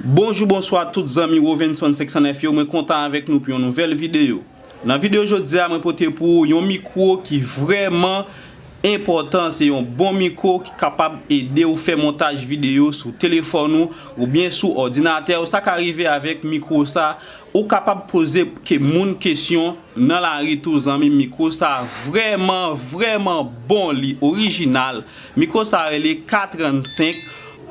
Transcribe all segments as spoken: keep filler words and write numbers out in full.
Bonjou, bonswa tout zanmi Rovenson senk san nèf yo, mwen kontan avèk nou pou yon nouvèl videyo. Nan videyo jodi a, mwen pote pou ou yon mikwo ki vrèman enpòtan, se yon bon mikwo ki kapab ede w fè montaj videyo sou telefòn ou oubyen sou òdinatè w. Sa ka rive avèk mikwo sa, ou kapab poze ke moun kesyon nan lari tou, zanmi m. Mikwo sa vrèman, vrèman bon, li orijinal. Mikwo sa rele K trannsenk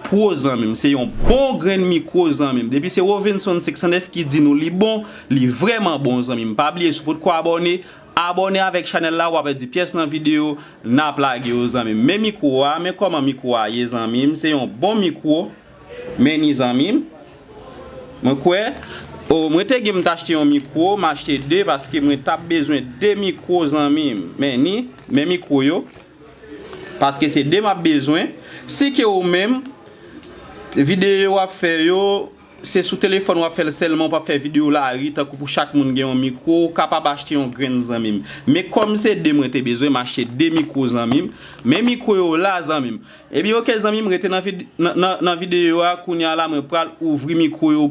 Pro, zanmi m. Se yon bon grenn mikwo, zanmi m. Depi se Rovenson senk san nèf ki di nou li bon, li vrèman bon, zanmi m. Pa bliye, si w potko abòne, abòne avèk chanèl la, w ap pèdi pyès nan videyo n ap lage yo, zanmi m. Men mikwo a, men kòman mikwo a ye, zanmi m. Se yon bon mikwo. Men ni, zanmi m. Mwen kwè, o, mwen te gen m t achte yon mikwo, m achte de paske mwen t ap bezwen de mikwo, zanmi m. Men ni, men mikwo yo. Paske se de m ap bezwen. Si ke ou menm, videyo w ap fè yo, se sou telefòn w ap fè l sèlman, ou p ap fè videyo lari, tankou pou chak moun gen yon mikwo, ou kapab achte yon grenn, zanmi m. Men kòm se de mwen te bezwen, m achte de mikwo, zanmi m. Men mikwo yo la, zanmi m. Ebyen, oke, zanmi m, rete nan vid-, nan, nan, nan videyo a. Kounye a la, mwen pral ouvri mikwo yo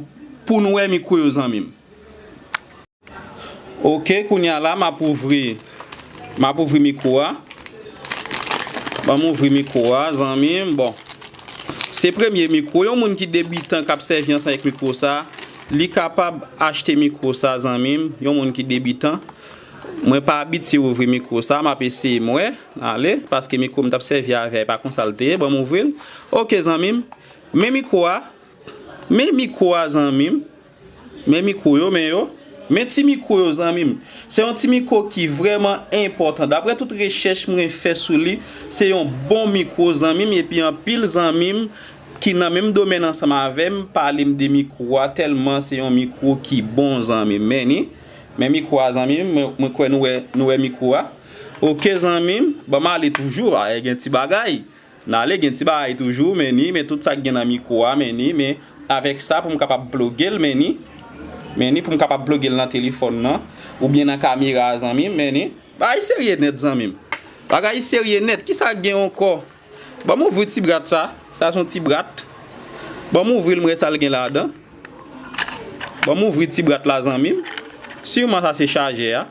pou nou wè mikwo yo, zanmi m. Oke, kounye a la, m ap ouvri, m ap ouvri mikwo a. Ban m ouvri mikwo a, zanmi m. Bon, se premye mikwo. Yon moun ki debitan k ap sèvi ansanm avèk mikwo sa, li kapab achte mikwo sa, zanmi m. Yon moun ki debitan. Mwen pa abitye ouvri mikwo sa, m ap eseye m wè. Ale, paske mikwo m t ap sèvi avè a, e pa konsa l te ye. Ban m ouvri l. Oke, zanmi m. Men mikwo a. Men mikwo a, zanmi m. Men mikwo yo, men yo. Men ti mikwo yo, zanmi m. Se yon ti mikwo ki vrèman enpòtan. Daprè tout rechèch mwen fè sou li, se yon bon mikwo, zanmi m. Epi anpil zanmi m ki nan menm domèn ansanm avè m pale m de mikwo a, tèlman se yon mikwo ki bon, zanmi m. Men ni, men mikwo a, zanmi m, mwen, mwen kwè nou wè, nou wè mikwo a. Oke, zanmi m, ban m ale toujou, a, gen ti bagay. N ale, gen ti bagay toujou, men ni, men tout sa k gen nan mikwo a, men ni, men avèk sa pou m kapab ploge l, men ni, men ni pou m kapab ploge l nan telefòn nan, oubyen nan kamera a, zanmi m, men ni. Bagay serye nèt, zanmi m. Bagay serye nèt. Kisa k gen ankò? Ban m ouvri ti brat sa. Sa se yon ti brat. Ban m ouvri l, m wè sa l gen ladan. Ban m ouvri ti brat la, zanmi m. Siman sa se chajè a.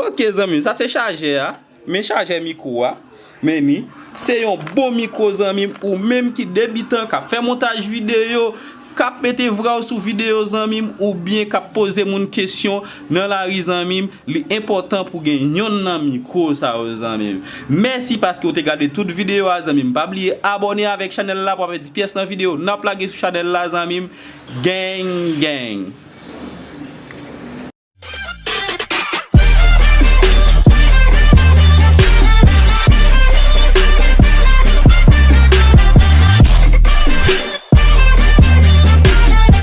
Oke, zanmi m, sa se chajè a. Men chajè mikwo a. Men ni, se yon bon mikwo, zanmi m. Ou menm ki debitan, k ap fè montaj videyo, k ap mete vwa w sou videyo, zanmi m, oubyen k ap poze moun kesyon nan lari, zanmi m, li enpòtan pou gen yonn nan mikwo sa yo, zanmi m. Mèsi paske w te gade tout videyo a, zanmi m. Pa bliye abòne avèk chanèl la pou w pa pèdi pyès nan videyo n ap lage sou chanèl la, zanmi m. Gang, gang.